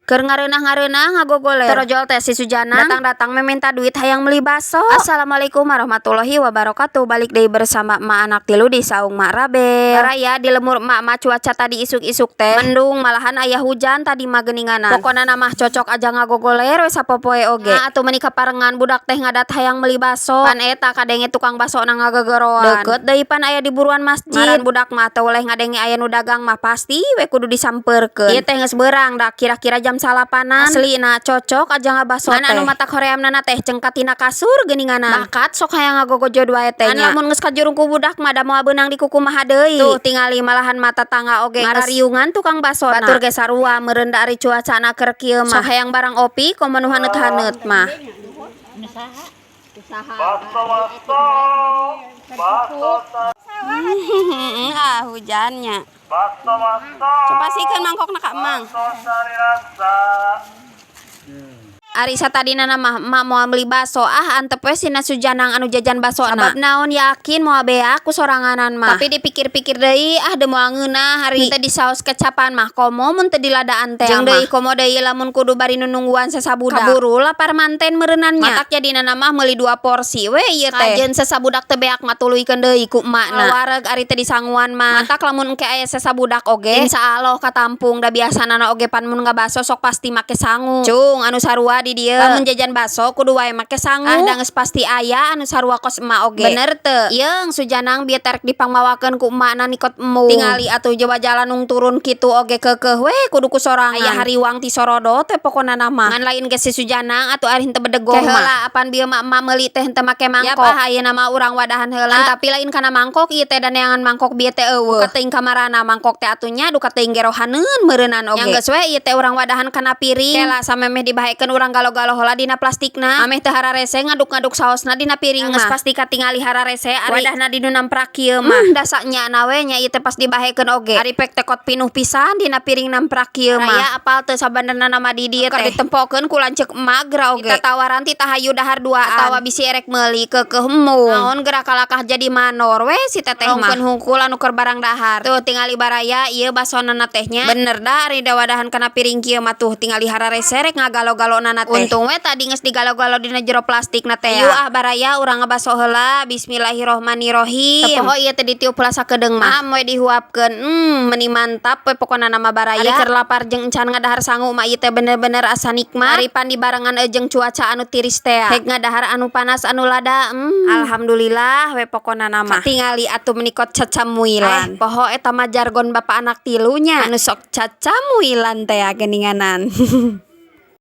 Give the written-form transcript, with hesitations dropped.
Keur ngareunah-ngareunah ngagogoler. Torojol teh si Sujana datang-datang meminta duit hayang meuli baso. Assalamualaikum warahmatullahi wabarakatuh. Balik deui bersama emak anak tilu di saung Mak Rabel. Baraya, di lembur emak mah cuaca tadi isuk-isuk teh mendung, malahan aya hujan tadi mah geuninganan. Pokona mah cocok aja ngagogoler we sapopoe oge. Nah, atuh meuni kaparengan budak teh ngadat hayang meuli baso. Pan eta kadenge tukang baso na ngagegeroan. Deket deui pan aya di buruan masjid. Ngaran budak mah teu oleh ngadenge aya nu dagang mah pasti we kudu disampeurkeun. Ieu teh geus beurang da kira-kira jam 9-an. Asli na cocok aja ngabaso teh. Anu matak horeamna teh cengkat tina kasur geuninganan. Bakat sok hayang ngagogojod wae teh nya. Lamun geus kajurung ku budak mah da moal beunang di kukumaha deui. Tuh tingali, malahan mata tangga oge ngarariungan tukang basona. Batur ge sarua meureun da ari cuacana keur kieu mah. Sok hayang barang opi komo nu haneut-haneut mah. Baso baso baso. Ah, hujannya. Baso baso. Coba sikeun mangkokna ka Emang. Baso cari rasa. Ari satadina mah emak moal meuli baso, ah, antep we sina Sujanang anu jajan basona. Sabab naon, yakin moal beak ku soranganan mah. Tapi dipikir-pikir deui, ah, teu moal ngeunah ari teu disaos kecapan mah, komo mun teu diladaan teh. Jeung deui komo deui lamun kudu bari nunungguan sasabudak. Kaburu lapar manten meureunnan nya. Matak jadina mah meuli dua porsi we ieu teh. Kajeun sasabudak teu beak mah tuluykeun deui ku emakna. Wareg ari teu disanguan mah. Matak lamun engke aya sasabudak oge insyaallah katampung, da biasana oge pan mun ngabaso sok pasti make sangu. Cung anu sarua di dieu. Lamun jajan baso kudu wae make sangu. Ah, da geus pasti aya anu sarua kos emak oge. Bener teu? Yeung Sujanang bieu terek dipangmawakeun ku emakna nikot embung. Tingali atuh jawa jalan turun kitu oge keukeuh we kudu ku sorangan. Aya hariwang ti sorodo teh pokona mah. Ngan lain ge si Sujanang atuh ari henteu bedegong mah. Heula apan bieu mah emak meuli teh henteu make mangkok. Yap, ah, ayeuna mah urang wadahan heula. Tapi lain kana mangkok ieu teh, da neangan mangkok bieu teh euweuh. Duka teuing kamarana mangkok teh atuh nya, duka teuing gerohaneun meureunnan oge. Nya geus we ieu teh urang wadahan kana piring. Kela, samemeh dibahekeun urang galo-galo heula dina plastikna. Ameh teu hararese ngaduk-ngaduk saosna dina piring mah. Geus pasti katingali hararese ari wadahna di nu namprak kieu mah. Dasa nyana we nya ieu teh pas dibahekeun oge. Ari pek teh kot pinuh pisan dina piring namprak kieu mah. Raya, apal teu sabenerna mah di dieu teh ditempokeun ku lanceuk emak geura oge. Tatawaran ti hayu dahar duaan atawa bisi erek meuli, keukeuh embung. Naon geura kalakah jadi manor we si teteh mah. Longkeun hungkul anu keur barang dahar. Tuh tingali, baraya, ieu basonana teh nya. Bener da ari dawadahan kana piring kieu mah, tuh tingali hararese rek ngagalo-galona teh. Untung we tadi geus digalo-galo dina jero plastikna teh. Ayu ah, baraya, urang ngabaso heula. Bismillahirrohmanirrohim. Teu poho ieu teh ditiup heula sakedeung mah. Am we dihuapkeun. Meni mantap we pokona mah, baraya. Ari keur lapar jeung encan ngadahar sangu mah ieu teh bener-bener asa nikmat. Ari pan dibarengan jeung cuaca anu tiris teh. Hek ngadahar anu panas anu lada. Alhamdulillah we pokona mah. Tingali atuh meuni kot cacamuilan. Eh, poho eta mah jargon bapak anak tilunya. Anu sok cacamuilan teh geuninganan.